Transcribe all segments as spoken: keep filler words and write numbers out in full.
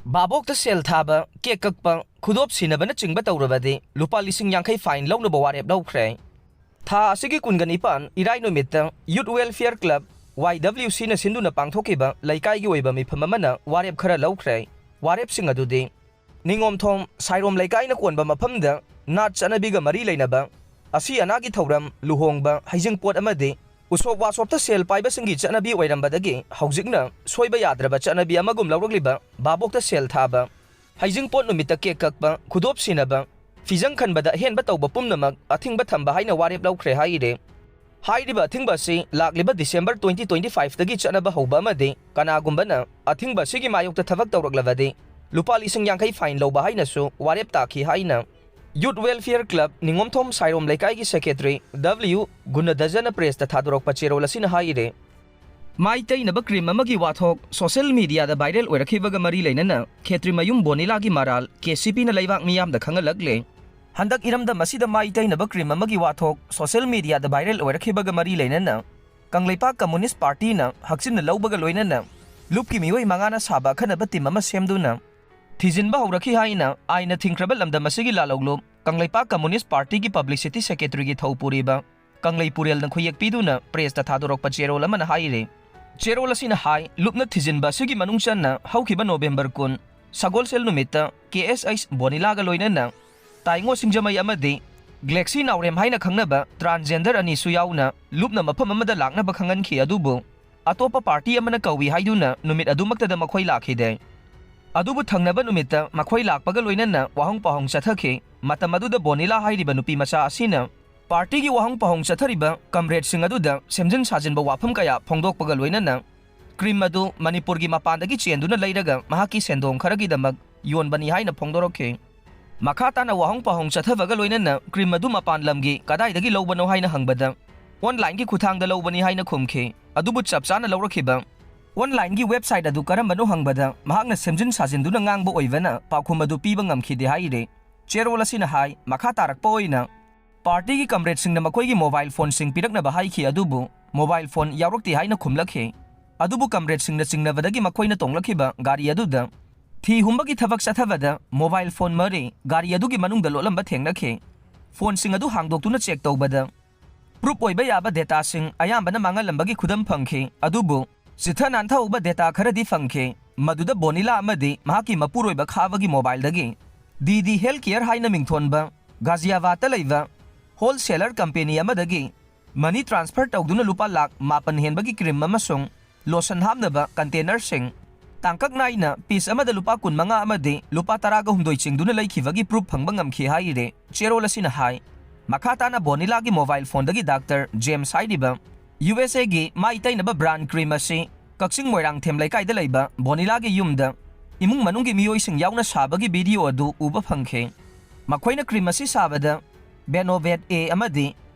ꯚꯥꯕꯣꯛꯇ ꯁꯦꯜ ꯊꯥꯕ, ꯀꯦꯛ ꯀꯛꯄ, ꯈꯨꯗꯣꯞ ꯁꯤꯟꯅꯕꯅꯆꯤꯡꯕ ꯇꯧꯔꯕꯗꯤ ꯂꯨꯄꯥ ꯂꯤꯁꯤꯡ ꯌꯥꯡꯈꯩ fine ꯂꯧꯅꯕ ꯋꯥꯔꯦꯞ ꯂꯧꯈ꯭ꯔꯦ꯫ ꯊꯥ ꯑꯁꯤꯒꯤ ꯀꯨꯟꯒ ꯅꯤꯄꯥꯟ, ꯏꯔꯥꯏ ꯅꯨꯃꯤꯠꯇ Youth Welfare Club, Y W C ꯅ ꯁꯤꯟꯗꯨꯅ ꯄꯥꯡꯊꯣꯛꯈꯤꯕ ꯂꯩꯀꯥꯏꯒꯤ ꯑꯣꯏꯕ ꯃꯤꯐꯝ ꯑꯃꯅ ꯋꯥꯔꯦꯞ ꯈꯔ ꯂꯧꯈ꯭ꯔꯦ꯫ ꯋꯥꯔꯦꯞꯁꯤꯡ ꯑꯗꯨꯗꯤ, ꯅꯤꯉꯣꯝꯊꯣꯡ ꯁꯥꯏꯔꯣꯝ ꯂꯩꯀꯥꯏꯅ ꯀꯣꯟꯕ ꯃꯐꯝꯗ ꯅꯥꯠ ꯆꯠꯅꯕꯤꯒ ꯃꯔꯤ ꯂꯩꯅꯕ ꯑꯁꯤ ꯑꯅꯥꯒꯤ ꯊꯧꯔꯝ, ꯂꯨꯍꯣꯡꯕ, ꯍꯩꯖꯤꯡꯄꯣꯠ ꯑꯃꯗꯤ ꯎꯁꯣꯞ ꯋꯥꯁꯣꯞꯇ ꯁꯦꯜ ꯄꯥꯏꯕꯁꯤꯡꯒꯤ ꯆꯠꯅꯕꯤ ꯑꯣꯏꯔꯝꯕꯗꯒꯤ ꯍꯧꯖꯤꯛꯅ ꯁꯣꯏꯕ ꯌꯥꯗ꯭ꯔꯕ ꯆꯠꯅꯕꯤ ꯑꯃꯒꯨꯝ ꯂꯧꯔꯛꯂꯤꯕ ꯚꯥꯕꯣꯛꯇ ꯁꯦꯜ ꯊꯥꯕ, ꯍꯩꯖꯤꯡꯄꯣꯠ ꯅꯨꯃꯤꯠꯇ ꯀꯦꯛ ꯀꯛꯄ, ꯈꯨꯗꯣꯞ ꯁꯤꯟꯅꯕ, ꯐꯤꯖꯪ ꯈꯟꯕꯗ ꯑꯍꯦꯟꯕ ꯇꯧꯕ ꯄꯨꯝꯅꯃꯛ ꯑꯊꯤꯡꯕ ꯊꯝꯕ ꯍꯥꯏꯅ ꯋꯥꯔꯦꯞ ꯂꯧꯈ꯭ꯔꯦ ꯍꯥꯏꯔꯤ꯫ ꯍꯥꯏꯔꯤꯕ ꯑꯊꯤꯡꯕ ꯑꯁꯤ ꯂꯥꯛꯂꯤꯕ December twenty twenty five ꯇꯒꯤ ꯆꯠꯅꯕ ꯍꯧꯕ ꯑꯃꯗꯤ ꯀꯅꯥꯒꯨꯝꯕꯅ ꯑꯊꯤꯡꯕ ꯑꯁꯤꯒꯤ ꯃꯥꯌꯣꯛꯇ ꯊꯕꯛ ꯇꯧꯔꯛꯂꯕꯗꯤ ꯂꯨꯄꯥ ꯂꯤꯁꯤꯡ ꯌꯥꯡꯈꯩ fine ꯂꯧꯕ ꯍꯥꯏꯅꯁꯨ ꯋꯥꯔꯦꯞ ꯇꯥꯈꯤ ꯍꯥꯏꯅ Youth Welfare Club ꯅꯤꯉꯣꯝꯊꯣꯡ ꯁꯥꯏꯔꯣꯝ ꯂꯩꯀꯥꯏꯒꯤ secretary W ꯒꯨꯅꯗꯖꯅ press ꯇ ꯊꯥꯗꯣꯔꯛꯄ ꯆꯦꯔꯣꯜ ꯑꯁꯤꯅ ꯍꯥꯏꯔꯤ꯫ ꯃꯥꯏ ꯇꯩꯅꯕ cream ꯑꯃꯒꯤ ꯋꯥꯊꯣꯛ social media ꯗ viral ꯑꯣꯏꯔꯛꯈꯤꯕꯒ ꯃꯔꯤ ꯂꯩꯅꯅ ꯈꯦꯇ꯭ꯔꯤꯃꯌꯨꯝ ꯕꯣꯅꯤꯂꯥꯒꯤ ꯃꯔꯥꯜ K C P ꯅ ꯂꯩꯕꯥꯛ ꯃꯤꯌꯥꯝꯗ ꯈꯪꯍꯜꯂꯛꯂꯦ꯫ ꯍꯟꯗꯛ ꯏꯔꯝꯗꯝ ꯑꯁꯤꯗ ꯃꯥꯏ ꯇꯩꯅꯕ cream ꯑꯃꯒꯤ ꯋꯥꯊꯣꯛ social media ꯗ viral ꯑꯣꯏꯔꯛꯈꯤꯕꯒ ꯃꯔꯤ ꯂꯩꯅꯅ ꯀꯪꯂꯩꯄꯥꯛ Communist Party ꯅ ꯍꯛꯆꯤꯟꯅ ꯂꯧꯕꯒ ꯂꯣꯏꯅꯅ ꯂꯨꯞꯀꯤ ꯃꯤꯑꯣꯏ ꯃꯉꯥꯅ ꯁꯥꯕ ꯑꯈꯟꯅꯕ team ꯑꯃ ꯁꯦꯝꯗꯨꯅ ꯊꯤꯖꯤꯟꯕ ꯍꯧꯔꯛꯈꯤ ꯍꯥꯏꯅ ꯑꯥꯏꯟꯅ ꯊꯤꯡꯈ꯭ꯔꯕ ꯂꯝꯗꯝ ꯑꯁꯤꯒꯤ ꯂꯥꯜꯍꯧꯂꯨꯞ ꯀꯪꯂꯩꯄꯥꯛ Communist Party ꯒꯤ publicity secretary ꯒꯤ ꯊꯧ ꯄꯨꯔꯤꯕ ꯀꯪꯂꯩ ꯄꯨꯔꯦꯜꯅ ꯈꯨꯌꯦꯛ ꯄꯤꯗꯨꯅ press ꯇ ꯊꯥꯗꯣꯔꯛꯄ ꯆꯦꯔꯣꯜ ꯑꯃꯅ ꯍꯥꯏꯔꯤ꯫ ꯆꯦꯔꯣꯜ ꯑꯁꯤꯅ ꯍꯥꯏ, ꯂꯨꯞꯅ ꯊꯤꯖꯤꯟꯕ ꯑꯁꯤꯒꯤ ꯃꯅꯨꯡ ꯆꯟꯅ ꯍꯧꯈꯤꯕ November ꯀꯨꯟ, ꯁꯒꯣꯜꯁꯦꯜ ꯅꯨꯃꯤꯠꯇ K S H ꯕꯣꯅꯤꯂꯥꯒ ꯂꯣꯏꯅꯅ ꯇꯥꯏꯉꯣ ꯁꯤꯡꯖꯃꯩ ꯑꯃꯗꯤ ꯒ꯭ꯂꯦꯛꯁꯤ ꯅꯥꯎꯔꯦꯝ ꯍꯥꯏꯅ ꯈꯪꯅꯕ transgender ꯑꯅꯤꯁꯨ ꯌꯥꯎꯅ ꯂꯨꯞꯅ ꯃꯐꯝ ꯑꯃꯗ ꯂꯥꯛꯅꯕ ꯈꯪꯍꯟꯈꯤ, ꯑꯗꯨꯕꯨ ꯑꯇꯣꯞꯄ party ꯑꯃꯅ ꯀꯧꯏ ꯍꯥꯏꯗꯨꯅ ꯅꯨꯃꯤꯠ ꯑꯗꯨꯃꯛꯇꯗ ꯃꯈꯣꯏ ꯂꯥꯛꯈꯤꯗꯦ꯫ ꯑꯗꯨꯕꯨ ꯊꯪꯅꯕ ꯅꯨꯃꯤꯠꯇ ꯃꯈꯣꯏ ꯂꯥꯛꯄꯒ ꯂꯣꯏꯅꯅ ꯋꯥꯍꯪ ꯄꯥꯎꯍꯪ ꯆꯠꯊꯈꯤ꯫ ꯃꯇꯝ ꯑꯗꯨꯗ ꯕꯣꯅꯤꯂꯥ ꯍꯥꯏꯔꯤꯕ ꯅꯨꯄꯤ ꯃꯆꯥ ꯑꯁꯤꯅ party ꯒꯤ ꯋꯥꯍꯪ ꯄꯥꯎꯍꯪ ꯆꯠꯊꯔꯤꯕ comrade ꯁꯤꯡ ꯑꯗꯨꯗ ꯁꯦꯝꯖꯤꯟ ꯁꯥꯖꯤꯟꯕ ꯋꯥꯐꯝ ꯀꯌꯥ ꯐꯣꯡꯗꯣꯛꯄꯒ ꯂꯣꯏꯅꯅ cream ꯑꯗꯨ ꯃꯅꯤꯄꯨꯔꯒꯤ ꯃꯄꯥꯟꯗꯒꯤ ꯆꯦꯟꯗꯨꯅ ꯂꯩꯔꯒ ꯃꯍꯥꯛꯀꯤ ꯁꯦꯟꯗꯣꯡ ꯈꯔꯒꯤꯗꯃꯛ ꯌꯣꯟꯕꯅꯤ ꯍꯥꯏꯅ ꯐꯣꯡꯗꯣꯔꯛꯈꯤ꯫ ꯃꯈꯥ ꯇꯥꯅ ꯋꯥꯍꯪ ꯄꯥꯎꯍꯪ ꯆꯠꯊꯕꯒ ꯂꯣꯏꯅꯅ cream ꯑꯗꯨ ꯃꯄꯥꯟ ꯂꯝꯒꯤ ꯀꯗꯥꯏꯗꯒꯤ ꯂꯧꯕꯅꯣ ꯍꯥꯏꯅ ꯍꯪꯕꯗ online ꯒꯤ ꯈꯨꯠꯊꯥꯡꯗ ꯂꯧꯕꯅꯤ ꯍꯥꯏꯅ ꯈꯨꯝꯈꯤ꯫ ꯑꯗꯨꯕꯨ ꯆꯞ ꯆꯥꯅ ꯂꯧꯔꯛꯈꯤꯕ online ꯒꯤ website ꯑꯗꯨ ꯀꯔꯝꯕꯅꯣ ꯍꯪꯕꯗ ꯃꯍꯥꯛꯅ ꯁꯦꯝꯖꯤꯟ ꯁꯥꯖꯤꯟꯗꯨꯅ ꯉꯥꯡꯕ ꯑꯣꯏꯕꯅ ꯄꯥꯎꯈꯨꯝ ꯑꯗꯨ ꯄꯤꯕ ꯉꯝꯈꯤꯗꯦ ꯍꯥꯏꯔꯤ꯫ ꯆꯦꯔꯣꯜ ꯑꯁꯤꯅ ꯍꯥꯏ, ꯃꯈꯥ ꯇꯥꯔꯛꯄ ꯑꯣꯏꯅ party ꯒꯤ comrade ꯁꯤꯡꯅ ꯃꯈꯣꯏꯒꯤ mobile phone ꯁꯤꯡ ꯄꯤꯔꯛꯅꯕ ꯍꯥꯏꯈꯤ, ꯑꯗꯨꯕꯨ mobile phone ꯌꯥꯎꯔꯛꯇꯦ ꯍꯥꯏꯅ ꯈꯨꯝꯂꯛꯈꯤ꯫ ꯑꯗꯨꯕꯨ comrade ꯁꯤꯡꯅ ꯆꯤꯡꯅꯕꯗꯒꯤ ꯃꯈꯣꯏꯅ ꯇꯣꯡꯂꯛꯈꯤꯕ ꯒꯥꯔꯤ ꯑꯗꯨꯗ ꯊꯤ ꯍꯨꯝꯕꯒꯤ ꯊꯕꯛ ꯆꯠꯊꯕꯗ ꯃꯣꯕꯥꯏꯜ ꯐꯣꯟ ꯃꯔꯤ ꯒꯥꯔꯤ ꯑꯗꯨꯒꯤ ꯃꯅꯨꯡꯗ ꯂꯣꯠꯂꯝꯕ ꯊꯦꯡꯅꯈꯤ꯫ ꯐꯣꯟꯁꯤꯡ ꯑꯗꯨ ꯍꯥꯡꯗꯣꯛꯇꯨꯅ ꯆꯦꯛ ꯇꯧꯕꯗ ꯄ꯭ꯔꯨꯞ ꯑꯣꯏꯕ ꯌꯥꯕ ꯗꯦꯇꯥꯁꯤꯡ ꯑꯌꯥꯝꯕꯅ ꯃꯥꯡꯍꯜꯂꯝꯕꯒꯤ ꯈꯨꯗꯝ ꯐꯪꯈꯤ꯫ ꯑꯗꯨꯕꯨ ꯆꯤꯊ ꯅꯥꯟꯊꯍꯧꯕ ꯗꯦꯇꯥ ꯈꯔꯗꯤ ꯐꯪꯈꯤ, ꯃꯗꯨꯗ ꯕꯣꯅꯤꯂꯥ ꯑꯃꯗꯤ ꯃꯍꯥꯛꯀꯤ ꯃꯄꯨꯔꯣꯏꯕ ꯈꯥꯕꯒꯤ ꯃꯣꯕꯥꯏꯜꯗꯒꯤ ꯗꯤ ꯗꯤ ꯍꯦꯜꯊ ꯀꯦꯌꯔ ꯍꯥꯏꯅ ꯃꯤꯡꯊꯣꯟꯕ ꯒꯥꯖꯤꯌꯥꯕꯥꯗꯇ ꯂꯩꯕ ꯍꯣꯜꯁꯦꯂꯔ ꯀꯝꯄꯦꯅꯤ ꯑꯃꯗꯒꯤ ꯃꯅꯤ ꯇ꯭ꯔꯥꯟꯁꯐꯔ ꯇꯧꯗꯨꯅ ꯂꯨꯄꯥ ꯂꯥꯈ ꯃꯥꯄꯟ ꯍꯦꯟꯕꯒꯤ ꯀ꯭ꯔꯤꯝ ꯑꯃꯁꯨꯡ ꯂꯣꯁꯟ ꯍꯥꯞꯅꯕ ꯀꯟꯇꯦꯅꯔꯁꯤꯡ ꯇꯥꯡꯀꯛ ꯅꯥꯏꯅ ꯄꯤꯁ ꯑꯃꯗ ꯂꯨꯄꯥ ꯀꯨꯟꯃꯉꯥ ꯑꯃꯗꯤ ꯂꯨꯄꯥ ꯇꯔꯥꯒ ꯍꯨꯝꯗꯣꯏ ꯆꯤꯡꯗꯨꯅ ꯂꯩꯈꯤꯕꯒꯤ ꯄ꯭ꯔꯨꯞ ꯐꯪꯕ ꯉꯝꯈꯤ ꯍꯥꯏꯔꯤ ꯆꯦꯔꯣꯜ ꯑꯁꯤꯅ ꯍꯥꯏ꯫ ꯃꯈꯥ ꯇꯥꯅ ꯕꯣꯅꯤꯂꯥꯒꯤ ꯃꯣꯕꯥꯏꯜ ꯐꯣꯟꯗꯒꯤ ꯗꯥꯛꯇꯔ ꯖꯦꯝꯁ ꯍꯥꯏꯔꯤꯕ ꯌꯨ ꯑꯦꯁ ꯑꯦꯒꯤ ꯃꯥꯏ ꯇꯩꯅꯕ ꯕ꯭ꯔꯥꯟ ꯀ꯭ꯔꯤꯝ ꯑꯁꯤ ꯀꯛꯆꯤꯡ ꯃꯣꯏꯔꯥꯡꯊꯦꯝ ꯂꯩꯀꯥꯏꯗ ꯂꯩꯕ ꯕꯣꯅꯤꯂꯥꯒꯤ ꯌꯨꯝꯗ ꯏꯃꯨꯡ ꯃꯅꯨꯡꯒꯤ ꯃꯤꯑꯣꯏꯁꯤꯡ ꯌꯥꯎꯅ ꯁꯥꯕꯒꯤ ꯚꯤꯗꯤꯑꯣ ꯑꯗꯨ ꯎꯕ ꯐꯪꯈꯤ꯫ ꯃꯈꯣꯏꯅ ꯀ꯭ꯔꯤꯝ ꯑꯁꯤ ꯁꯥꯕꯗ ꯕꯦꯅꯣꯚꯦꯠ ꯑꯦ ꯑꯃꯗꯤ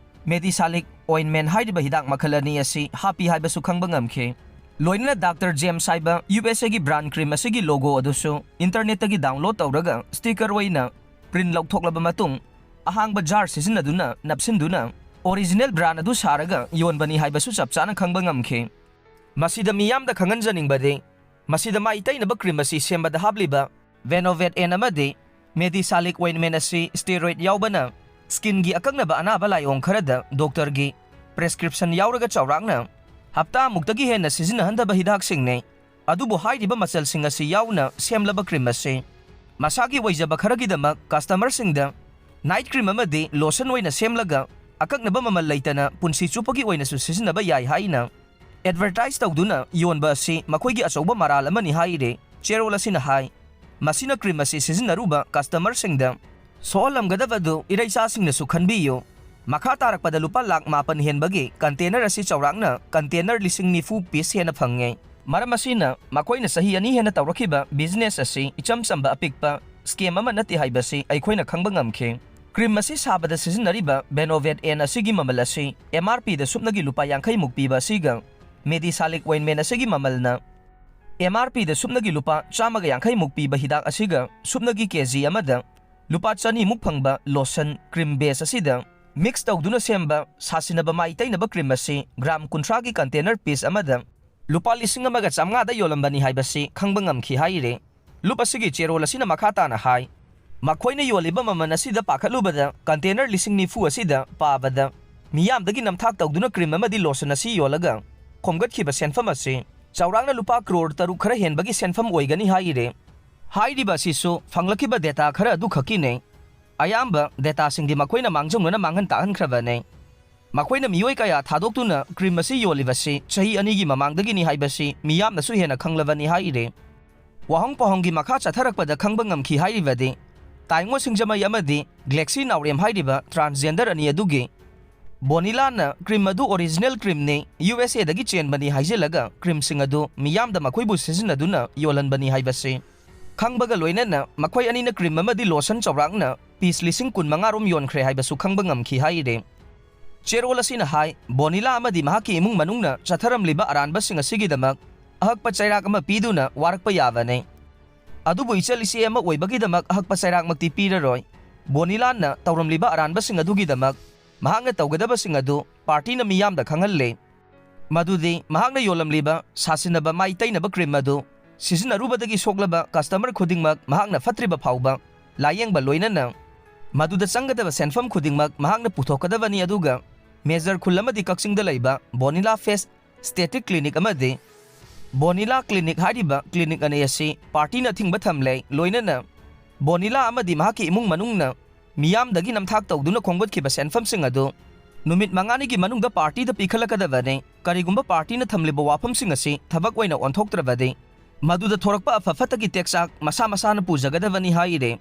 ꯃꯦꯗꯤꯁꯥꯂꯤꯛ ꯑꯣꯏꯟꯃꯦꯟ ꯍꯥꯏꯔꯤꯕ ꯍꯤꯗꯥꯛ ꯃꯈꯜ ꯑꯅꯤ ꯑꯁꯤ ꯍꯥꯞꯄꯤ ꯍꯥꯏꯕꯁꯨ ꯈꯪꯕ ꯉꯝꯈꯤ꯫ ꯂꯣꯏꯅꯅ ꯗꯥꯛꯇꯔ ꯖꯦꯝꯁ ꯍꯥꯏꯕ ꯌꯨ ꯑꯦꯁ ꯑꯦꯒꯤ ꯕ꯭ꯔꯥꯟ ꯀ꯭ꯔꯤꯝ ꯑꯁꯤꯒꯤ ꯂꯣꯒꯣ ꯑꯗꯨꯁꯨ ꯏꯟꯇꯔꯅꯦꯠꯇꯒꯤ ꯗꯥꯎꯟꯂꯣꯗ ꯇꯧꯔꯒ ꯁ꯭ꯇꯤꯀꯔ ꯑꯣꯏꯅ ꯄ꯭ꯔꯤꯟ ꯂꯧꯊꯣꯛꯂꯕ ꯃꯇꯨꯡ ꯑꯍꯥꯡꯕ ꯖꯥꯔ ꯁꯤꯖꯤꯟꯅꯗꯨꯅ ꯅꯞꯁꯤꯟꯗꯨꯅ ꯑꯣꯔꯤꯖꯤꯅꯦꯜ ꯕ꯭ꯔꯥꯟ ꯑꯗꯨ ꯁꯥꯔꯒ ꯌꯣꯟꯕꯅꯤ ꯍꯥꯏꯕꯁꯨ ꯆꯞ ꯆꯥꯅ ꯈꯪꯕ ꯉꯝꯈꯤ꯫ ꯃꯁꯤꯗ ꯃꯤꯌꯥꯝꯗ ꯈꯪꯍꯟꯖꯅꯤꯡꯕꯗꯤ, ꯃꯁꯤꯗ ꯃꯥꯏ ꯇꯩꯅꯕ ꯀ꯭ꯔꯤꯝ ꯑꯁꯤ ꯁꯦꯝꯕꯗ ꯍꯥꯞꯂꯤꯕ ꯚꯦꯅꯣꯚꯦꯠ ꯑꯦꯟ ꯑꯃꯗꯤ ꯃꯦꯗꯤꯁꯥꯂꯤꯛ ꯑꯣꯏꯟꯃꯦꯟ ꯑꯁꯤ ꯁ꯭ꯇꯦꯔꯣꯏꯗ ꯌꯥꯎꯕꯅ ꯁ꯭ꯀꯤꯟꯒꯤ ꯑꯀꯛꯅꯕ ꯑꯅꯥꯕ ꯂꯥꯏꯑꯣꯡ ꯈꯔꯗ ꯗꯣꯛꯇꯔꯒꯤ ꯄ꯭ꯔꯦꯁꯀ꯭ꯔꯤꯞꯁꯟ ꯌꯥꯎꯔꯒ ꯆꯥꯎꯔꯥꯛꯅ ꯍꯞꯇꯥꯃꯨꯛꯇꯒꯤ ꯍꯦꯟꯅ ꯁꯤꯖꯤꯟꯅꯍꯟꯗꯕ ꯍꯤꯗꯥꯛꯁꯤꯡꯅꯤ꯫ ꯑꯗꯨꯕꯨ ꯍꯥꯏꯔꯤꯕ ꯃꯆꯜꯁꯤꯡ ꯑꯁꯤ ꯌꯥꯎꯅ ꯁꯦꯝꯂꯕ ꯀ꯭ꯔꯤꯝ ꯑꯁꯤ ꯃꯁꯥꯒꯤ ꯑꯣꯏꯖꯕ ꯈꯔꯒꯤꯗꯃꯛ ꯀꯁꯇꯃꯔꯁꯤꯡꯗ ꯅꯥꯏꯠ ꯀ꯭ꯔꯤꯝ ꯑꯃꯗꯤ ꯂꯣꯁꯟ ꯑꯣꯏꯅ ꯁꯦꯝꯂꯒ ꯑꯀꯛꯅꯕ ꯃꯃꯜ ꯂꯩꯇꯅ ꯄꯨꯟꯁꯤ ꯆꯨꯞꯄꯒꯤ ꯑꯣꯏꯅꯁꯨ ꯁꯤꯖꯤꯟꯅꯕ ꯌꯥꯏ ꯍꯥꯏꯅ ꯑꯦꯗꯚꯔꯇꯥꯏꯖ ꯇꯧꯗꯨꯅ ꯌꯣꯟꯕ ꯑꯁꯤ ꯃꯈꯣꯏꯒꯤ ꯑꯆꯧꯕ ꯃꯔꯥꯜ ꯑꯃꯅꯤ ꯍꯥꯏꯔꯤ꯫ ꯆꯦꯔꯣꯜ ꯑꯁꯤꯅ ꯍꯥꯏ, ꯃꯁꯤꯅ ꯀ꯭ꯔꯤꯝ ꯑꯁꯤ ꯁꯤꯖꯤꯟꯅꯔꯨꯕ ꯀꯁꯇꯃꯔꯁꯤꯡꯗ ꯁꯣꯛꯍꯜꯂꯝꯒꯗꯕ ꯑꯗꯨ ꯏꯔꯩꯆꯥꯁꯤꯡꯅꯁꯨ ꯈꯟꯕꯤꯌꯨ꯫ ꯃꯈꯥ ꯇꯥꯔꯛꯄꯗ ꯂꯨꯄꯥ ꯂꯥꯈ ꯃꯥꯄꯟ ꯍꯦꯟꯕꯒꯤ ꯀꯟꯇꯦꯅꯔ ꯑꯁꯤ ꯆꯥꯎꯔꯥꯛꯅ ꯀꯟꯇꯦꯅꯔ ꯂꯤꯁꯤꯡ ꯅꯤꯐꯨ ꯄꯤꯁ ꯍꯦꯟꯅ ꯐꯪꯉꯦ꯫ ꯃꯔꯝ ꯑꯁꯤꯅ ꯃꯈꯣꯏꯅ ꯆꯍꯤ ꯑꯅꯤ ꯍꯦꯟꯅ ꯇꯧꯔꯛꯈꯤꯕ ꯕꯤꯖꯤꯅꯦꯁ ꯑꯁꯤ ꯏꯆꯝ ꯆꯝꯕ ꯑꯄꯤꯛꯄ ꯁ꯭ꯀꯦꯝ ꯑꯃ ꯅꯠꯇꯦ ꯍꯥꯏꯕꯁꯤ ꯑꯩꯈꯣꯏꯅ ꯈꯪꯕ ꯉꯝꯈꯤ꯫ ꯀ꯭ꯔꯤꯝ ꯑꯁꯤ ꯁꯥꯕꯗ ꯁꯤꯖꯤꯟꯅꯔꯤꯕ ꯕꯦꯅꯣꯚꯦꯠ ꯑꯦꯟ ꯑꯁꯤꯒꯤ ꯃꯃꯜ ꯑꯁꯤ ꯑꯦꯝ ꯑꯥꯔ ꯄꯤꯗ ꯁꯨꯞꯅꯒꯤ ꯂꯨꯄꯥ ꯌꯥꯡꯈꯩ ꯃꯨꯛ ꯄꯤꯕ ꯑꯁꯤꯒ ꯃꯦꯗꯤꯁꯥꯂꯤꯛ ꯑꯣꯏꯟꯃꯦꯟ ꯑꯁꯤꯒꯤ ꯃꯃꯜꯅ ꯑꯦꯝ ꯑꯥꯔ ꯄꯤꯗ ꯁꯨꯞꯅꯒꯤ ꯂꯨꯄꯥ ꯆꯥꯝꯃꯒ ꯌꯥꯡꯈꯩ ꯃꯨꯛ ꯄꯤꯕ ꯍꯤꯗꯥꯛ ꯑꯁꯤꯒ ꯁꯨꯞꯅꯒꯤ ꯀꯦ ꯖꯤ ꯑꯃꯗ ꯂꯨꯄꯥ ꯆꯅꯤ ꯃꯨꯛ ꯐꯪꯕ ꯂꯣꯁꯟ ꯀ꯭ꯔꯤꯝ ꯕꯦꯁ ꯑꯁꯤꯗ ꯃꯤꯛꯁ ꯇꯧꯗꯨꯅ ꯁꯦꯝꯕ ꯁꯥꯁꯤꯟꯅꯕ ꯃꯥꯏ ꯇꯩꯅꯕ ꯀ꯭ꯔꯤꯝ ꯑꯁꯤ ꯒ꯭ꯔꯥꯝ ꯀꯨꯟꯊ꯭ꯔꯥꯒꯤ ꯀꯟꯇꯦꯅꯔ ꯄꯤꯁ ꯑꯃꯗ ꯂꯨꯄꯥ ꯂꯤꯁꯤꯡ ꯑꯃꯒ ꯆꯥꯝꯃꯉꯥꯗ ꯌꯣꯜꯂꯝꯕꯅꯤ ꯍꯥꯏꯕꯁꯤ ꯈꯪꯕ ꯉꯝꯈꯤ ꯍꯥꯏꯔꯤ꯫ ꯂꯨꯞ ꯑꯁꯤꯒꯤ ꯆꯦꯔꯣꯜ ꯑꯁꯤꯅ ꯃꯈꯥ ꯇꯥꯅ ꯍꯥꯏ, ꯃꯈꯣꯏꯅ ꯌꯣꯜꯂꯤꯕ ꯃꯃꯜ ꯑꯁꯤꯗ ꯄꯥꯈꯠꯂꯨꯕꯗ container ꯂꯤꯁꯤꯡ ꯅꯤꯐꯨ ꯑꯁꯤꯗ ꯄꯥꯕꯗ ꯃꯤꯌꯥꯝꯗꯒꯤ ꯅꯝꯊꯥꯛ ꯇꯧꯗꯨꯅ cream ꯑꯃꯗꯤ lotion ꯑꯁꯤ ꯌꯣꯜꯂꯒ ꯈꯣꯝꯒꯠꯈꯤꯕ ꯁꯦꯟꯐꯝ ꯑꯁꯤ ꯆꯥꯎꯔꯥꯛꯅ ꯂꯨꯄꯥ ꯀ꯭ꯔꯣꯔ ꯇꯔꯨꯛ ꯈꯔ ꯍꯦꯟꯕꯒꯤ ꯁꯦꯟꯐꯝ ꯑꯣꯏꯒꯅꯤ ꯍꯥꯏꯔꯤ꯫ ꯍꯥꯏꯔꯤꯕ ꯑꯁꯤꯁꯨ ꯐꯪꯂꯛꯈꯤꯕ data ꯈꯔ ꯑꯗꯨꯈꯛꯀꯤꯅꯤ꯫ ꯑꯌꯥꯝꯕ dataꯁꯤꯡꯗꯤ ꯃꯈꯣꯏꯅ ꯃꯥꯡꯖꯧꯅꯅ ꯃꯥꯡꯍꯟ ꯇꯥꯛꯍꯟꯈ꯭ꯔꯕꯅꯤ꯫ ꯃꯈꯣꯏꯅ ꯃꯤꯑꯣꯏ ꯀꯌꯥ ꯊꯥꯗꯣꯛꯇꯨꯅ cream ꯑꯁꯤ ꯌꯣꯜꯂꯤꯕꯁꯤ ꯆꯍꯤ ꯑꯅꯤꯒꯤ ꯃꯃꯥꯡꯗꯒꯤꯅꯤ ꯍꯥꯏꯕꯁꯤ ꯃꯤꯌꯥꯝꯅꯁꯨ ꯍꯦꯟꯅ ꯈꯪꯂꯕꯅꯤ ꯍꯥꯏꯔꯤ꯫ ꯋꯥꯍꯪ ꯄꯥꯎꯍꯪꯒꯤ ꯃꯈꯥ ꯆꯠꯊꯔꯛꯄꯗ ꯈꯪꯕ ꯉꯝꯈꯤ ꯍꯥꯏꯔꯤꯕꯗꯤ, ꯇꯥꯏꯉꯣ ꯁꯤꯡꯖꯃꯩ ꯑꯃꯗꯤ ꯒ꯭ꯂꯦꯛꯁꯤ ꯅꯥꯎꯔꯦꯝ ꯍꯥꯏꯔꯤꯕ transgender ꯑꯅꯤ ꯑꯗꯨꯒꯤ ꯕꯣꯅꯤꯂꯥꯅ cream ꯑꯗꯨ original creamꯅꯤ, USAꯗꯒꯤ ꯆꯦꯟꯕꯅꯤ ꯍꯥꯏꯖꯤꯜꯂꯒ creamꯁꯤꯡ ꯑꯗꯨ ꯃꯤꯌꯥꯝꯗ ꯃꯈꯣꯏꯕꯨ ꯁꯤꯖꯤꯟꯅꯗꯨꯅ ꯌꯣꯜꯍꯟꯕꯅꯤ ꯍꯥꯏꯕꯁꯤ ꯈꯪꯕꯒ ꯂꯣꯏꯅꯅ ꯃꯈꯣꯏ ꯑꯅꯤꯅ cream ꯑꯃꯗꯤ lotion ꯆꯥꯎꯔꯥꯛꯅ piece ꯂꯤꯁꯤꯡ ꯀꯨꯟ ꯃꯉꯥ ꯔꯣꯝ ꯌꯣꯟꯈ꯭ꯔꯦ ꯍꯥꯏꯕꯁꯨ ꯈꯪꯕ ꯉꯝꯈꯤ ꯍꯥꯏꯔꯤ꯫ ꯆꯦꯔꯣꯜ ꯑꯁꯤꯅ ꯍꯥꯏ, ꯕꯣꯅꯤꯂꯥ ꯑꯃꯗꯤ ꯃꯍꯥꯛꯀꯤ ꯏꯃꯨꯡ ꯃꯅꯨꯡꯅ ꯆꯠꯊꯔꯝꯂꯤꯕ ꯑꯔꯥꯟꯕꯁꯤꯡ ꯑꯁꯤꯒꯤꯗꯃꯛ ꯑꯍꯛꯄ ꯆꯩꯔꯥꯛ ꯑꯃ ꯄꯤꯗꯨꯅ ꯋꯥꯔꯛꯄ ꯌꯥꯕꯅꯤ꯫ ꯑꯗꯨꯕꯨ ꯏꯆꯜ ꯏꯆꯦ ꯑꯃ ꯑꯣꯏꯕꯒꯤꯗꯃꯛ ꯑꯍꯛꯄ ꯆꯩꯔꯥꯛꯃꯛꯇꯤ ꯄꯤꯔꯔꯣꯏ꯫ ꯕꯣꯅꯤꯂꯥꯅ ꯇꯧꯔꯝꯂꯤꯕ ꯑꯔꯥꯟꯕꯁꯤꯡ ꯑꯗꯨꯒꯤꯗꯃꯛ ꯃꯍꯥꯛꯅ ꯇꯧꯒꯗꯕꯁꯤꯡ ꯑꯗꯨ partyꯅ ꯃꯤꯌꯥꯝꯗ ꯈꯪꯍꯜꯂꯤ꯫ ꯃꯗꯨꯗꯤ ꯃꯍꯥꯛꯅ ꯌꯣꯜꯂꯝꯂꯤꯕ ꯁꯥꯁꯤꯟꯅꯕ ꯃꯥꯏ ꯇꯩꯅꯕ cream ꯑꯗꯨ ꯁꯤꯖꯤꯟꯅꯔꯨꯕꯗꯒꯤ ꯁꯣꯛꯂꯕ customer ꯈꯨꯗꯤꯡꯃꯛ ꯃꯍꯥꯛꯅ ꯐꯠꯇ꯭ꯔꯤꯕ ꯐꯥꯎꯕ ꯂꯥꯌꯦꯡꯕ ꯂꯣꯏꯅꯅ ꯃꯗꯨꯗ ꯆꯪꯒꯗꯕ ꯁꯦꯟꯐꯝ ꯈꯨꯗꯤꯡꯃꯛ ꯃꯍꯥꯛꯅ ꯄꯨꯊꯣꯛꯀꯗꯕꯅꯤ꯫ ꯑꯗꯨꯒ ꯃꯦꯖꯔ ꯈꯨꯜ ꯑꯃꯗꯤ ꯀꯛꯆꯤꯡꯗ ꯂꯩꯕ ꯕꯣꯅꯤꯂꯥ ꯐꯦꯁ aesthetic clinic ꯑꯃꯗꯤ ꯕꯣꯅꯤꯂꯥ clinic ꯍꯥꯏꯔꯤꯕ clinic ꯑꯅꯤ ꯑꯁꯤ partyꯅ ꯑꯊꯤꯡꯕ ꯊꯝꯂꯦ꯫ ꯂꯣꯏꯅꯅ ꯕꯣꯅꯤꯂꯥ ꯑꯃꯗꯤ ꯃꯍꯥꯛꯀꯤ ꯏꯃꯨꯡ ꯃꯅꯨꯡꯅ ꯃꯤꯌꯥꯝꯗꯒꯤ ꯅꯝꯊꯥꯛ ꯇꯧꯗꯨꯅ ꯈꯣꯝꯒꯠꯈꯤꯕ ꯁꯦꯟꯐꯝꯁꯤꯡ ꯑꯗꯨ ꯅꯨꯃꯤꯠ ꯃꯉꯥꯅꯤꯒꯤ ꯃꯅꯨꯡꯗ partyꯗ ꯄꯤꯈꯠꯂꯛꯀꯗꯕꯅꯤ꯫ ꯀꯔꯤꯒꯨꯝꯕ partyꯅ ꯊꯝꯂꯤꯕ ꯋꯥꯐꯝꯁꯤꯡ ꯑꯁꯤ ꯊꯕꯛ ꯑꯣꯏꯅ ꯑꯣꯟꯊꯣꯛꯇ꯭ꯔꯕꯗꯤ ꯃꯗꯨꯗ ꯊꯣꯔꯛꯄ ꯑꯐ ꯐꯠꯇꯒꯤ ꯇꯦꯛꯆꯥꯛ ꯃꯁꯥ ꯃꯁꯥꯅ ꯄꯨꯖꯒꯗꯕꯅꯤ ꯍꯥꯏꯔꯤ꯫